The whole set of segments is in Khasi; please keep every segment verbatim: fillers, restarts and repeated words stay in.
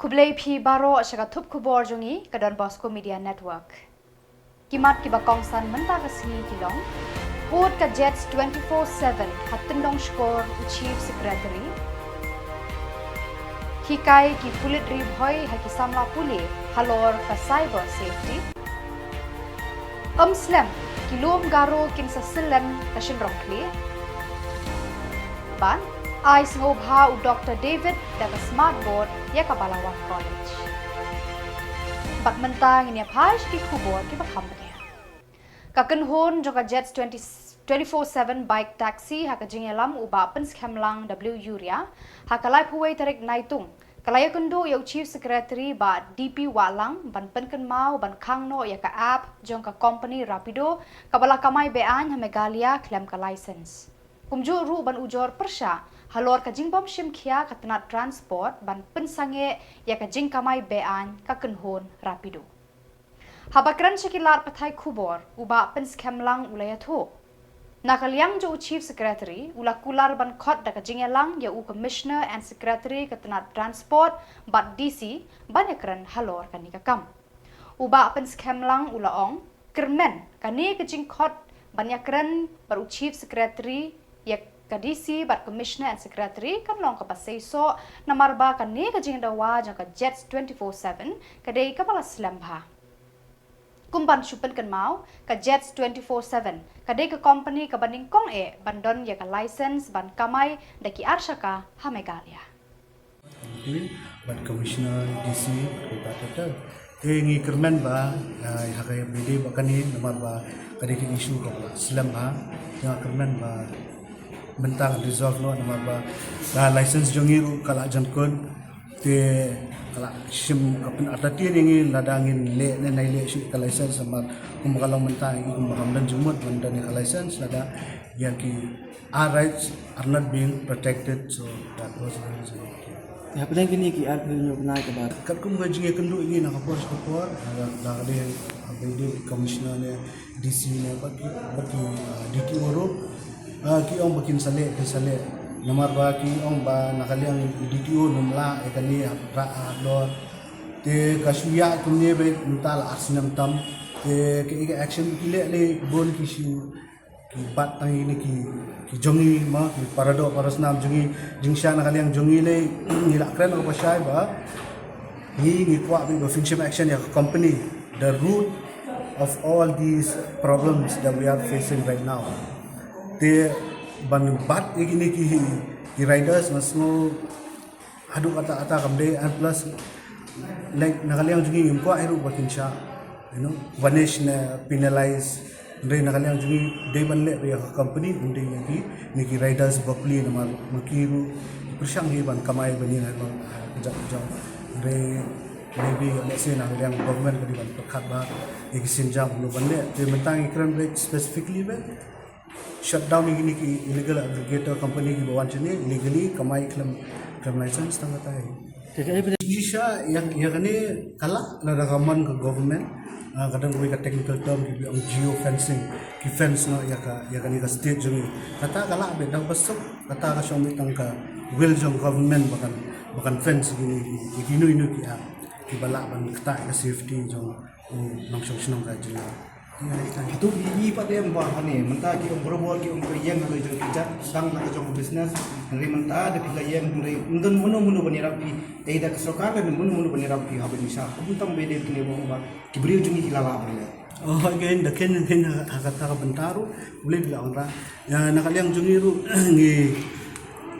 Khublei phi baroh sha ka thup khubor jong ngi ka Don Bosco Media Network. Ki mat kiba kongsan mynta ka sngi ki long: Pud ka Jets twenty-four seven ha tyndong shkor u Chief Secretary. Hikai ki pulit ri bhoi ha ki samla pule halor ka cyber safety. Ym slem, ki lum Garo kin sa syllen ka shynrong khlieh. Bad ai sngewbha u Doctor David da ka smart board ïa ka Balawan College. Bad mynta ngin ïa phai sha ki khubor kiba kham bniah. Ka kynhun jong ka Jets twenty, twenty-four seven bike taxi ha ka jingïalam u Bah Pynskhem Lang W Uriah ha ka laiphew wei tarik Naitung ka la ïakynduh ïa u Chief Secretary Bah D P Wahlang ban pynkynmaw ban khang noh ïa ka app jong ka company Rapido kaba la kamai be-aiñ ha Meghalaya khlem ka license. Kumjuh ruh ban ujor pyrshah halor ka jingbym shim khia ka tnat transport ban pynsangeh ïa ka jingkamai be-aiñ ka kynhun Rapido. Haba kren sha ki lad pathai khubor, u Bah Pynskhem Lang u la ïathuh, na ka liang jong u Chief Secretary u la kular ban khot da ka jingïalang ïa u Commissioner and Secretary ka tnat transport bad D C ban ïakren halor kane ka kam. U Bah Pynskhem Lang u la ong, kyrmen kane ka jingkhot ban ïakren bad u Chief Secretary ïa ka D C bad Commissioner and Secretary kan long kaba seisoh, namar ba kane ka jingdawa jong ka Jets twenty-four seven ka dei kaba la slem bha. Kum ban shu pynkynmaw, ka Jets twenty-four seven ka dei ka company kaba nyngkong eh ban don ïa ka license ban kamai da ki ar shaka ha Meghalaya. Bad Commissioner, D C, bad ka Director. Te ngi kyrmen ba, ah, ha ka ïa bide ba kane namar ba ka dei ka issue kaba la slem bha. Te nga kyrmen ba mynta ka resolve noh namar ba ka license jong ngi ruh ka la jangkut. Te ka la shim ka pynartatien ïa ngi lada ngin leh ne nai leh shuh ka license namar kumba ka long mynta ngi kumba kam don jingmut ban don ïa ka license lada ïa ki our rights are not being protected, so that was the reason. Hapdeng kine ki arphew hynñiew bnai kaba. Katkum ka jingïakynduh ïa ngi na ka por sha ka por, ha ka dei ha ka dei commissioner ne D C ne bad ki bad ki D T O ruh ki ong ba kin sa leh kin sa leh. Namar ba ki ong ba na ka liang D T O nym lah ïa kane ha Prah ha Dor. Te ka shu ïa kumne ba mynta la ar snem tam. Te ka action ki leh leh bun ki shu ki bat tang ïa kine ki jong ngi ma ki paradoh parasnam jong ngi jingshisha na ka liang jong ngi lei ngi la kren ko ba shai ba ngi ngi kwah ba pynshim action ïa ka company, the root of all these problems that we are facing right now. Te ban bat ïa kine ki riders nga sngew haduh katta katta kam dei and plus like na ka liang jong ngi ngim kwah ruh ba kin shah you know punish ne penalize. Hynrei na ka liang jong ngi dei ban leh ba ïa ka company ym dei ïa ki ne ki riders bapli namar ma ki ruh pyrshang hi ban kamai ban ïa ka jong ka jong. Hynrei maybe let's say na ka liang government ka dei ban pyrkhat ba ïa ki sienjam ruh ban leh. Te mynta ngi kren ba specifically ba shutdown ïa kine ki illegal aggregator company kiba wan shane illegally kamai khlem khlem license tang katai. Shisha ïa ïa kane ka lah lada ka mon ka government ka dang wei ka technical term kiba ong geo fencing ki fence noh ïa ka ïa kane ka state jong ngi. Kata ka lah beit da ba suk kata ka shong beit tang ka will jong government ba kan ba kan fence kine kine kine ki ah kiba lah ban kata ka safety jong u nongshong shnong ka jylla. Hato phi i pat em ba hane mynta ki ong barabor ki ong ka ïeng hane jong ki jat sdang na ka jong business hynrei mynta da phi la ïeng hynrei ym don mano mano ban ïarap phi ei da ka sorkar da mano mano ban ïarap phi ha ban sha kum tam ba dei kine ba ong ba ki briew jong ngi ki la lah ban leh. Oh again da ken ken ha kata ka bynta ruh Blei phi la ong ra. Na ka liang jong ngi ruh ngi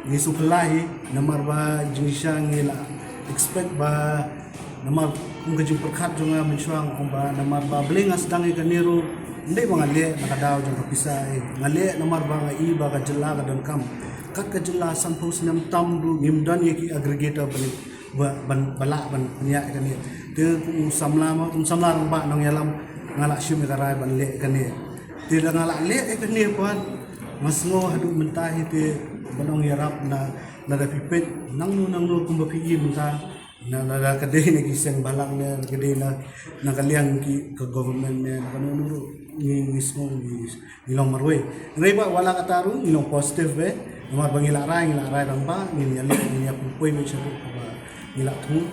ngi sngewphylla hi namar ba jingshisha ngi la expect ba namar kum ka jingpyrkhat jong nga mynshuwa nga ong ba namar ba balei nga sdang ïa kane ruh ym dei ba nga leh na ka daw jong ka pisa ei. Nga leh namar ba nga i ba ka jylla ka donkam. Kat ka jylla sanphew snem tam ruh ngim don ïa ki aggregator ba leh ba ban ba lah ban pynïaid kane. Te kum u samla ma kum samla rangbah nongïalam nga lah shim ïa ka rai ban leh kane. Te da nga lah leh kane pat nga sngew haduh mynta hi te ban ong ïarap na lada phi peit nangno nangno kumba phi i mynta na lada ka dei na ki seng balang ne ka dei na na ka liang ki ka government ne na kano ngi ngi sngew ngi ngi long marwei. Hynrei ba wat la katta ruh ngi long positive beit namar ba ngi la rai ngi la rai rangbah ngi ïa leh ngi ïa pynpoi beit sha ruh ba ngi la thung.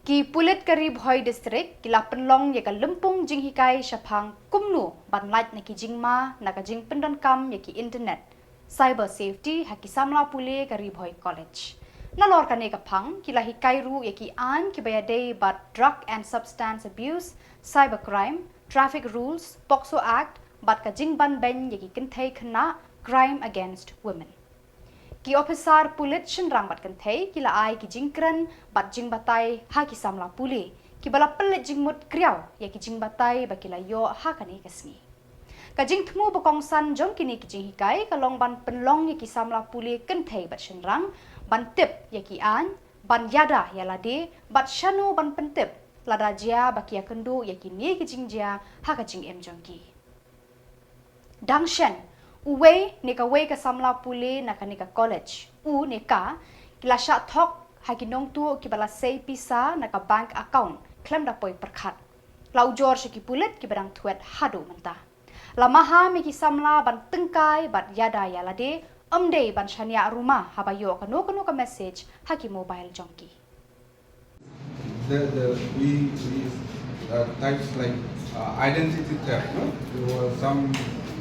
Ki pulit ka Ri Bhoi District ki la pynlong ïa ka lympung jinghikai shaphang kumno ban lait na ki jingma na ka jingpyndonkam ïa ki internet, cyber safety ha ki samla pule ka Ri Bhoi College. Nalor kane ka phang ki la hikai ruh ïa ki aiñ kiba ïadei bad drug and substance abuse, cyber crime, traffic rules, POCSO Act, bad ka jingban beiñ ïa ki kynthei khynnah, crime against women. Ki ophisar pulit shynrang bad kynthei ki la ai ki jingkren bad jingbatai ha ki samla pule kiba la pynleit jingmut kriaw ïa ki jingbatai ba ki la ïoh ha kane ka sngi. Ka jingthmu ba kongsan jong kine ki jinghikai ka long ban pynlong ïa ki samla pule kynthei bad shynrang ban tip ïa ki aiñ, ban ïada ïa lade bad shano ban pyntip lada jia ba ki ïakynduh ïa kine ki jingjia ha ka jingim jong ki. Dang shen, uwei ne kawei ka samla pule na kane ka college, u ne ka, ki la shah thok ha ki nongtuh kiba la sei pisa na ka bank account khlem da poi pyrkhat. La ujor sha ki pulit kiba dang thwet haduh mynta. La maham ïa ki samla ban tyngkai bad ïada ïa lade, ym dei ban shaniah ruma haba ïoh kano kano ka message ha ki mobile jong ki. The, the, we, we uh, types like uh, identity theft. No? You, uh, some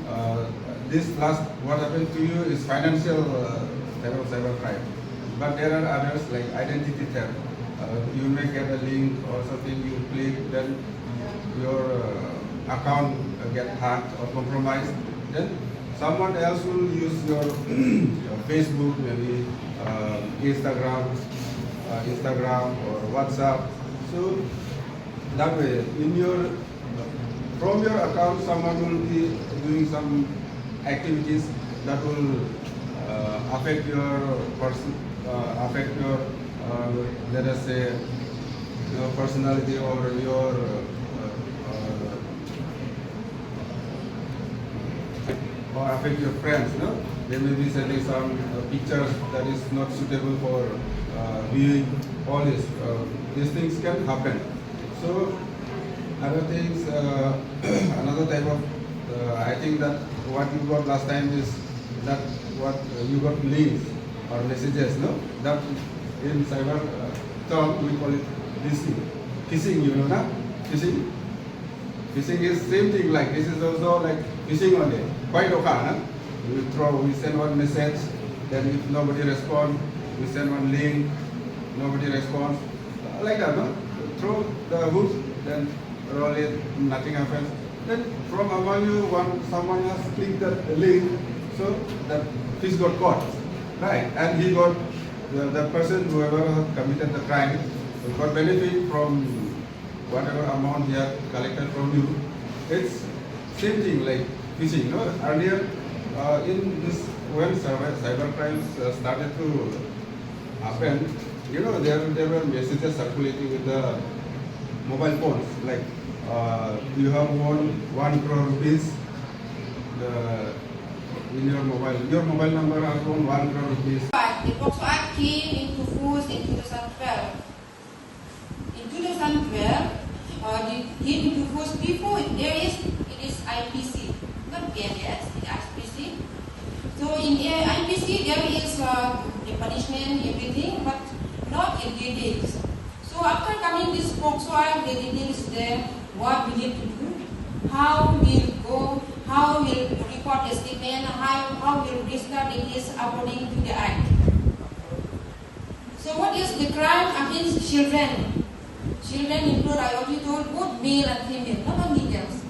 uh, this last what happened to you is financial uh, cyber cyber crime, but there are others like identity theft. Uh, you may get a link or something, you click, then your uh, account uh, get hacked or compromised. Then someone else will use your, your Facebook, maybe uh, Instagram, uh, Instagram or WhatsApp. So that way, in your from your account, someone will be doing some activities that will uh, affect your person, uh, affect your, uh, let us say, your personality or your uh, uh, or affect your friends. No, they may be sending some uh, pictures that is not suitable for uh, viewing. All this, uh, these things can happen. So other things, uh, another type of, uh, I think that what you got last time is that what uh, you got links or messages, no? That in cyber uh, term we call it phishing. Phishing, you know, na? Phishing. Phishing is same thing like this is also like phishing only. Quite okay, na? We throw, we send one message, then if nobody respond, we send one link, nobody responds. Like that, no? Throw the hook, then roll it, nothing happens. Then from among you, one someone has clicked that link, so that fish got caught, right? And he got the, the person, whoever has committed the crime, got benefit from whatever amount he had collected from you. It's same thing like phishing. No, earlier uh, in this when cyber, cyber crimes uh, started to happen, you know, there there were messages circulating with the mobile phones like uh, you have won one crore rupees. The in your mobile, your mobile number has won one crore rupees. The POCSO Act came into force in two thousand twelve. In two thousand twelve, uh, the, came into force before there is it is I P C, not P N A S, it is I P C. So in I P C there is uh, the punishment, everything, but not in details. So after coming this POCSO Act, the details there, what we need to do, how we'll go, how we'll record the statement, how, how we'll register the case according to the Act. So what is the crime against children? Children include, I already told, both male and female, not only girls.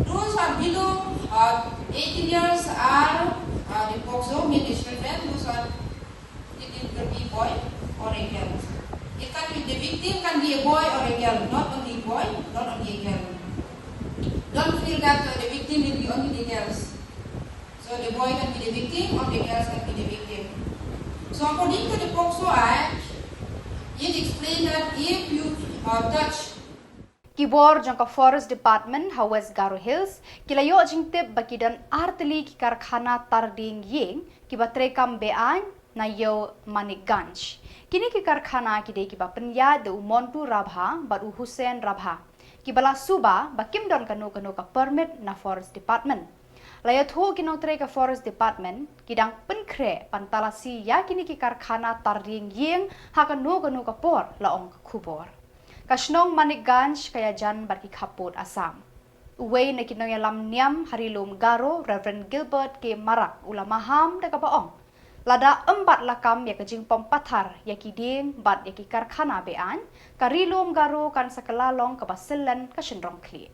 Those are below uh, eighteen years are uh, the POCSO, mean the children, those are It, it can be boy or a girl. It can be the victim can be a boy or a girl, not only boy, not only a girl. Don't feel that uh, the victim will be only the girls. So the boy can be the victim or the girls can be the victim. So according to the POCSO Act, it explained that if you uh, touch Ki bor jong ka Forest Department ha West Garo Hills ki la ïoh jingtip ba ki don artylli ki karkhana tar dieng ïing kiba treikam beaiñ na Ïew Manikganj. Kine ki karkhana ki dei kiba pynïaid da u Montu Rabha bad u Hussein Rabha, kiba la suba ba kim don kano kano ka permit na Forest Department. La ïathuh ki nongtrei ka Forest Department ki dang pynkhreh ban talasi ïa kine ki karkhana tar dieng ïing ha kano kano ka por, la ong ka khubor. Ka shnong Manikganj ka ïajan bad ki khappud Assam. Uwei na ki nongïalam niam ha Ri Lum Garo, Reverend Gilbert K Marak, u la maham da kaba ong, lada ym bat lakam ïa ka jingpom pathar ïa ki dieng bad ïa ki karkhana be-aiñ, ka Ri Lum Garo kan sa kylla long kaba syllen ka shynrong khlieh.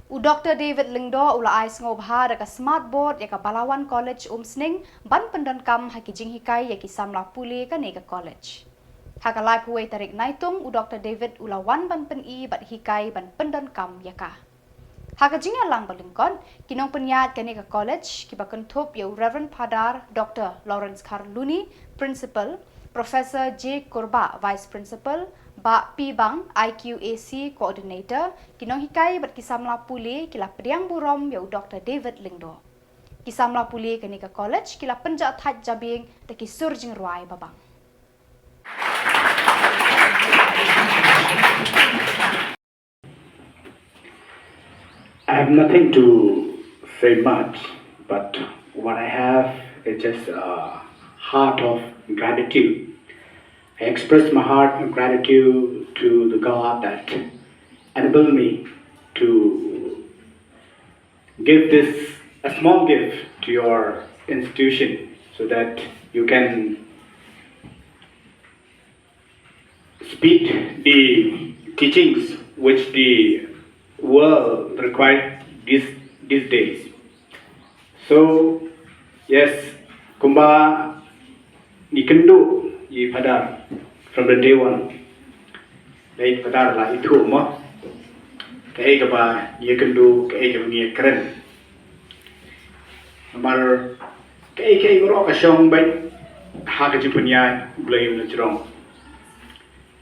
U Doktor David Lyngdoh u la ai sngewbha da ka Smart Board ïa ka Balawan College Umsning ban pyndonkam ha ki jinghikai ïa ki samla pule kane ka college. Ha ka laiphew wei tarik Naitung, u Doktor David u la wan ban pyni bad hikai ban pyndonkam ïa ka. Ha ka jingïalang ba lyngkot, ki nongpynïaid kane ka college kiba kynthup ïa u Reverend Father Doktor Lawrence Kharluni, Principal, Professor J Kurbah, Vice Principal, Bah P Bang, I Q A C Coordinator, ki nonghikai bad ki samla pule ki la pdiang burom ïa u Doktor David Lyngdoh. Ki samla pule kane ka college ki la pynjah thait jabieng da ki sur jingrwai babang. I have nothing to say much, but what I have is just a heart of gratitude. I express my heart of gratitude to the God that enabled me to give this a small gift to your institution so that you can speak the teachings which the world require these these days. So yes, kumba ngi kynduh ïa i Father from the day one. Dei Father la ithuh mo kaei kaba ngi kynduh, kaei kaba ngi kren. Namar kaei kaei baroh ka shong beit ha ka jingpynïaid Blei u nongpynïaid.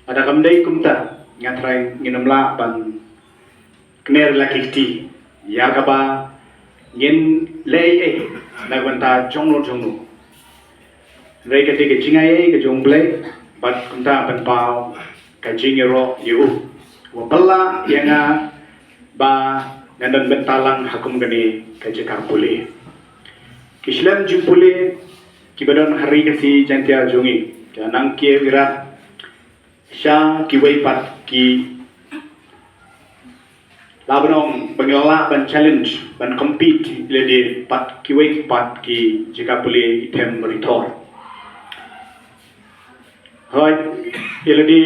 Lada kam dei kumta, nga trai ngin ym lah ban kner la ki kti ïa kaba ngin leh ei ei na ka bynta jong no jong no. Hynrei ka dei ka jingai ei ka jong Blei bad kumta ban paw ka jingïaroh ïa u. Wa pala ïa nga ba ngan don bynta lang ha kum kane ka jaka pule. Ki shlem jingpule kiba don ha ri Khasi Jaiñtia jong ngi, ka nang ki ira sha kiwei pat ki la ban ong ban ïa lah ban challenge ban compete ïa lade pat kiwei pat ki jaka pule i them ri thor. Hoi ïa lade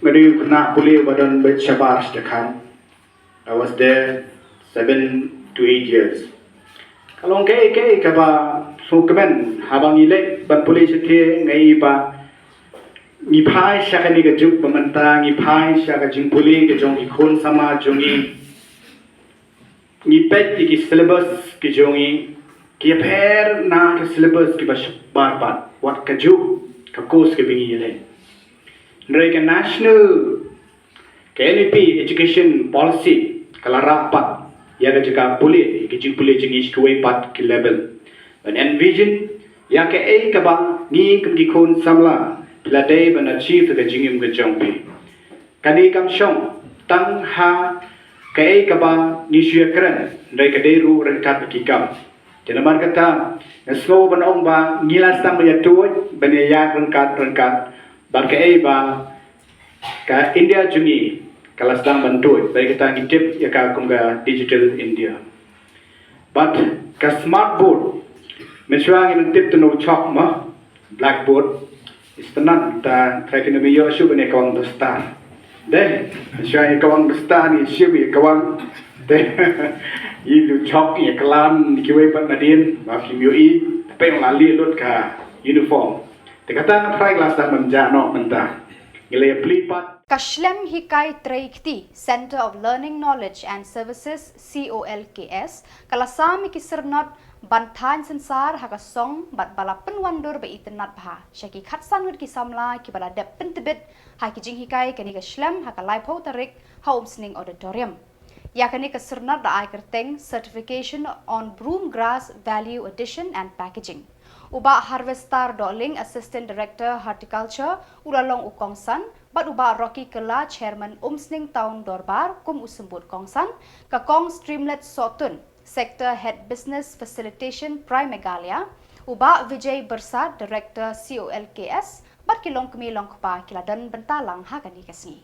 nga dei u khynnah pule ba don beit shabar sha dkhar. I was there seven to eight years. Ka long kaei kaei kaba sngewkmen haba ngi leit ban pule shathie ngi ïohi ba ngi phai sha kane ka juk ba mynta ngi phai sha ka jingpule ka jong ki khun samla jong ngi. Ngi peit ïa ki syllabus ki jong ngi ki ïapher na ki syllabus kiba shabar bad wat ka juk ka course kaba ngi ïaleh. Hynrei ka national Ka N E P Education Policy ka la rah pat ïa ka jaka pule, ïa ka jingpule jong ngi sha kiwei pat ki level. Ban envision ïa kaei kaba ngi kum ki khun samla phi la dei ban achieve ha ka jingim ka jong phi. Kane kam shong tang ha kaei kaba ngi shu ïakren, hynrei ka dei ruh ryngkat bad ki kam. Te namar kata nga sngew ban ong ba ngi la sdang ban ïa tuid ban ïa ïaid ryngkat ryngkat bad kaei ba ka India jong ngi ka la sdang ban tuid, bad kata ngi tip ïa ka kum ka digital India. Bad ka smart board, mynshuwa ngi nang tip tang u chok ma blackboard, itynnad ta trai phi nang ïoh shuh ban ïa kawang dustar. Dei, mynshuwa ïa kawang dustar ngi shim ïa kawang. Dei, ïa u chok ïa klam kiwei pat nadien ba phim ïohi, pynlait lut ka uniform. Te kata nga trai la sdang ban jah noh mynta. Ngi la ïa plie pat. Ka Shlem Hikai Trei Kti, Centre of Learning Knowledge and Services, C O L K S, ka la sam ïa ki syrnod ban thaiñ synsar ha ka song bad ba la pynwandur ba itynnad bha sha ki khatsan ngut ki samla kiba la dep pyntbit ha ki jinghikai kane ka shlem ha ka laiphew tarik ha Umsning Auditorium. Ïa kane ka syrnod la ai kyrteng Certification on Broom Grass Value Addition and Packaging. U Bah Harvester Dohling, Assistant Director Horticulture, u la long u kongsan, bad u Bah Rocky Kylla, Chairman Umsning Town Dorbar, kum u symbud kongsan, ka Kong Streamlet Sohtun, Sector Head Business Facilitation Prime Meghalaya, u Bah Vijay Byrsad, Director C O L K S, bad ki longkmie longkpa ki la don bynta lang ha kane ka sngi.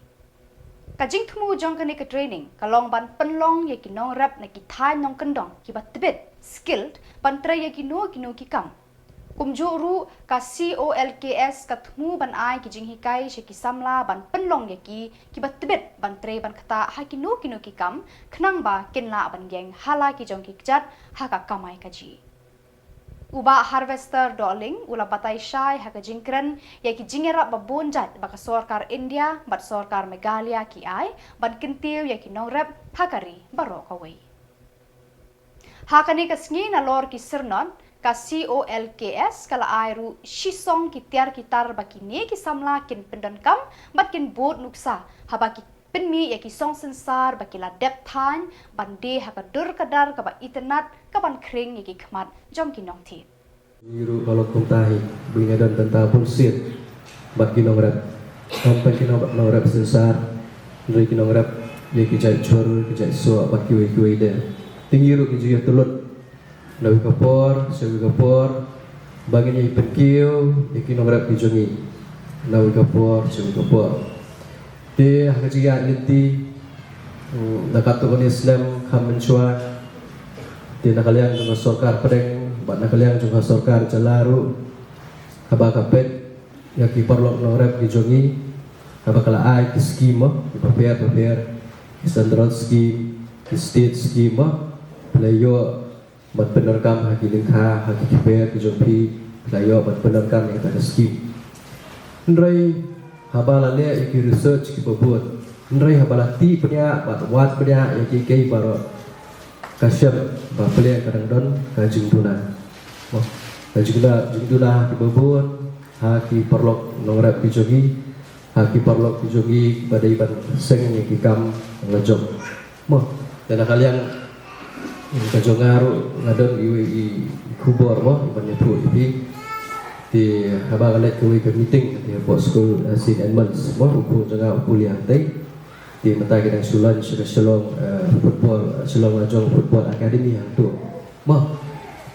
Ka jingthmu jong kane ka training ka long ban pynlong ïa ki nongrep na ki thaiñ nongkyndong kiba tbit, skilled, ban trei ïa kino kino ki kam. Kumjuh ruh ka C O L K S ka thmu ban ai ki jinghikai sha ki samla ban pynlong ïa ki kiba tbit ban trei ban ktah ha kino kino ki kam khnang ba kin lah ban ïeng ha la ki jong ki kjat ha ka kamai kajih. U Bah Harvester Dohling u la batai shai ha ka jingkren ïa ki jingïarap ba bun jait ba ka sorkar India bad sorkar Meghalaya ki ai ban kyntiew ïa ki nongrep ha ka ri baroh kawei. Ha kane ka sngi nalor ki syrnod, ka C O L K S ka la ai ruh shisong ki tiar ki tar ba kine ki samla kin pyndonkam bad kin bud nuksa haba ki pynmih ïa ki song synsar ba ki la dep thaiñ ban die ha ka dur ka dar kaba itynnad kaban khring ïa ki khmat jong ki nongthied. Ngi ruh ka long kumta hi, ba ngin ïa don bynta bun sien bad ki nongrep. Ym tang ki nong- nongrep synsar, hynrei ki nongrep ïa ki jait jhur, ki jait soh bad kiwei kiwei de. Te ngi ruh ngi ju ïatyllut na wei ka por sha wei ka por ba ngin ïa pynkiew ïa ki nongrep ki jong ngi na wei ka por sha wei ka por. Te ha ka jingïaid lynti, mm, na katto katne snem kham mynshuwa, te na ka liang jong ka sorkar pdeng bad na ka liang jong ka sorkar jylla ruh, haba ka peit ïa ki paralok nongrep ki jong ngi, haba ka la ai ki skim, mo, ki bapher bapher, ki central skim, ki state skim, mo, phi la ïoh ban pyndonkam ha ki lyngkha, ha ki kper ki jong phi, phi la ïoh ban pyndonkam ïa kata ka skim. Hynrei haba la leh ïa ki research kiba bun, hynrei haba la tih bniah bad wad bniah ïa kiei kiei baroh, ka shem ba pyrshah ka dang don ka jingduna. Mo, ka jingduna, jingduna ha kiba bun, ha ki paralok nongrep ki jong ngi, ha ki paralok ki jong ngi ba dei ban seng ïa ki kam la jong. Mo, te na ka liang ka jong nga ruh nga don iwei i khubor, mo, i ban ïathuh ïa phi. Te haba nga leit kawei ka meeting te hapoh skul, eh, Saint Edmund's, mo, u khun jong nga u pule hangtei. Te mynta ki dang shu launch ka Shillong, eh, football, eh, Shillong Lajong Football Academy hangto. Mo,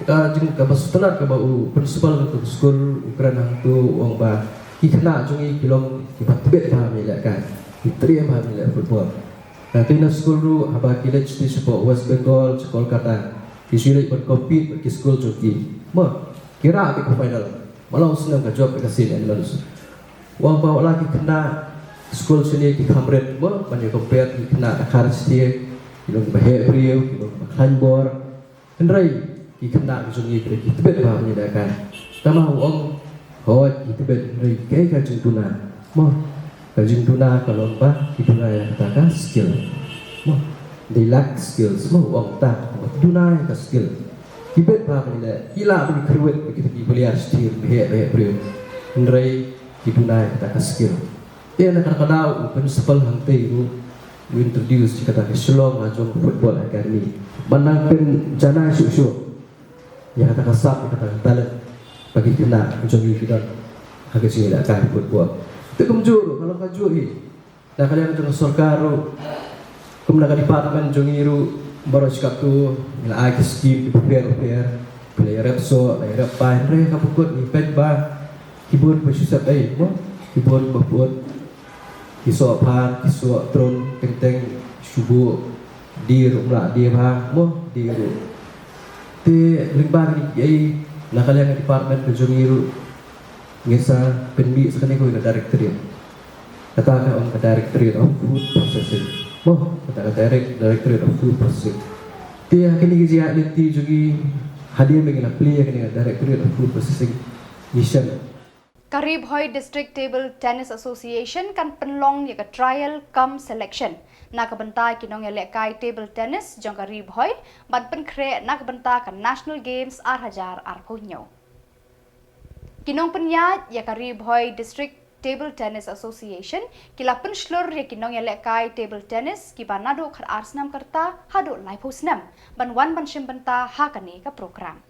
ka jing kaba sngewtynnat kaba u principal ka skul u kren hangto, u ong ba ki khynnah jong ngi ki long kiba tbit bha ha ban ïalehkai, ki triem bha ha ban ïaleh football. Te na skul ruh haba ki leit sha, sha West Bengal, sha Kolkata, ki shu leit ban compete bad ki skul jong ki. Mo, ki rah beit ha final. Ba la u snem ka jop ka Saint Edmund's. U ong ba wat la ki khynnah skul shane ki kham rit, mo, ban ïa compare ki khynnah na Kharastia, ki long ba heh briew, ki long ba khlaiñ bor. Hynrei ki khynnah ki jong ngi ki tbit bha ha ban ïalehkai. Tangba u ong, hooid ki tbit, hynrei kaei ka jingduna? Mo, ka jingduna ka long ba ki duna ïa kata ka skill. Mo, they lack skills, mo, u ong ta, duna ïa ka skill. Ki bit bha ha ban ïaleh, ki lah ban kyrwit ïa kita ki player shathie ba heh ba heh briew. Hynrei ki duna ïa kata ka skill. Te na kata ka daw u principal hangtei ruh u introduce ïa kata ka Shillong Lajong Football Academy ban nang pynjanai shuh shuh ïa kata ka sap, ïa kata ka talent ba ki khynnah jong ngi ki don ha ka jingïalehkai football. Te kumjuh ruh ka long kajuh hi na ka liang jong ka sorkar ruh, kum na ka department jong ngi ruh, baroh shi katto ngi la ai ki skim kiba pher bapher, ki la ïarep soh, la ïarep pai, hynrei kaba kut ngi peit ba ki bun ba shu sep ei, mo, ki bun ba bun, ki soh phan, ki soh trun, teng teng shu buh, die ruh ym lah die bha, mo, die ruh. Te lyngba kine kiei, na ka liang ka department ka jong ngi ruh, ngi sa pynmih sa kane kawei ka directorate. Kata ka ong ka Directorate of Food Processing. Mo, kata ka direct, Directorate of Food Processing. Te ha kine ki jingïaid lynti jong ngi, hadien ba ngi la plie ïa kane ka Directorate of Food Processing, ngi shem Ka Ri Bhoi District Table Tennis Association kan pynlong ïa ka trial cum selection na ka bynta ki nongïalehkai table tennis jong ka Ri Bhoi ban pynkhreh na ka bynta ka National Games ar hajar arphew hynñiew. Ki nongpynïaid ïa ka Ri Bhoi District Table Tennis Association ki la pynshlur ïa ki nongïalehkai table tennis kiba naduh khat ar snem ka rta haduh laiphew snem ban wan ban shim bynta ha kane ka program.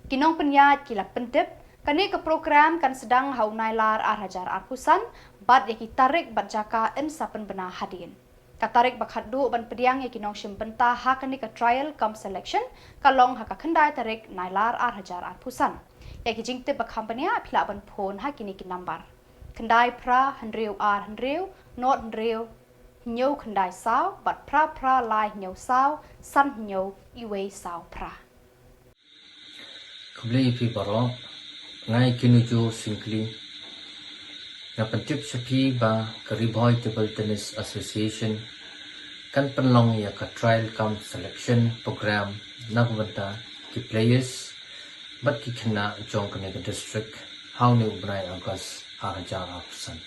Ki nongpynïaid ki la pyntip kane ka program kan sdang ha u Nailar ar hajar arphew san bad ïa ki tarik bad jaka yn sa pynbna hadien. Ka tarik ba khatduh ban pdiang ïa ki nongshim bynta ha kane ka trial cum selection ka long ha ka khyndai tarik Nailar ar hajar arphew san. Ïa ki jingtip ba kham bniah phi lah ban phone ha kine ki nambar: khyndai phra hynriew ar hynriew nod hynriew hynñiew khyndai saw bad phra phra lai hynñiew saw san hynñiew iwei saw phra. Khublei ïa phi baroh, nga i Kinujo Syngkli. Nga pyntip sha phi ba ka Ri Bhoi Table Tennis Association kan pynlong ïa ka trial cum selection program na ka bynta ki players bad ki khynnah jong kane ka district ha une u bnai August ar hajar arphew san.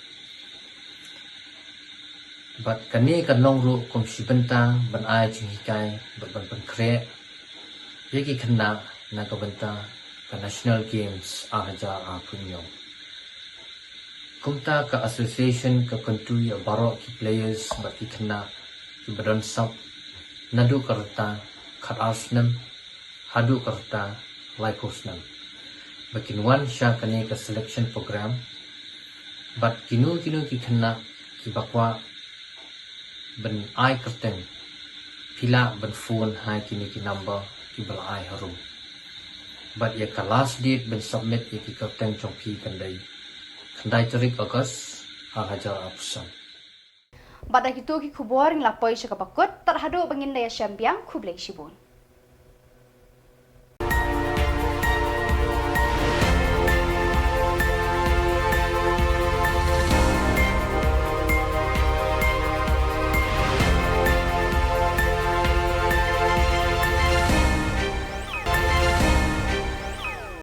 Bad kane kan long ruh kum shi bynta ban ai jinghikai bad ban pynkhreh ïa ki khynnah na ka bynta ka National Games ar hajar arphew hynñiew. Kumta ka association ka kyntu ïa baroh ki players bad ki khynnah kiba don sap naduh ka rta khat ar snem haduh ka rta laiphew snem ba kin wan sha kane ka selection program. Bad kino kino ki khynnah kiba kwah ban ai kyrteng, phi lah ban phone ha kine ki number kiba la ai harum. Bad ïa ka last date ban submit ïa ki kyrteng jong phi kan dei khyndai tarik August ar hajar arphew san. Bad da kito ki khubor ngi la poi sha kaba kut, tad haduh ba ngin da ïashem biang, khublei shibun.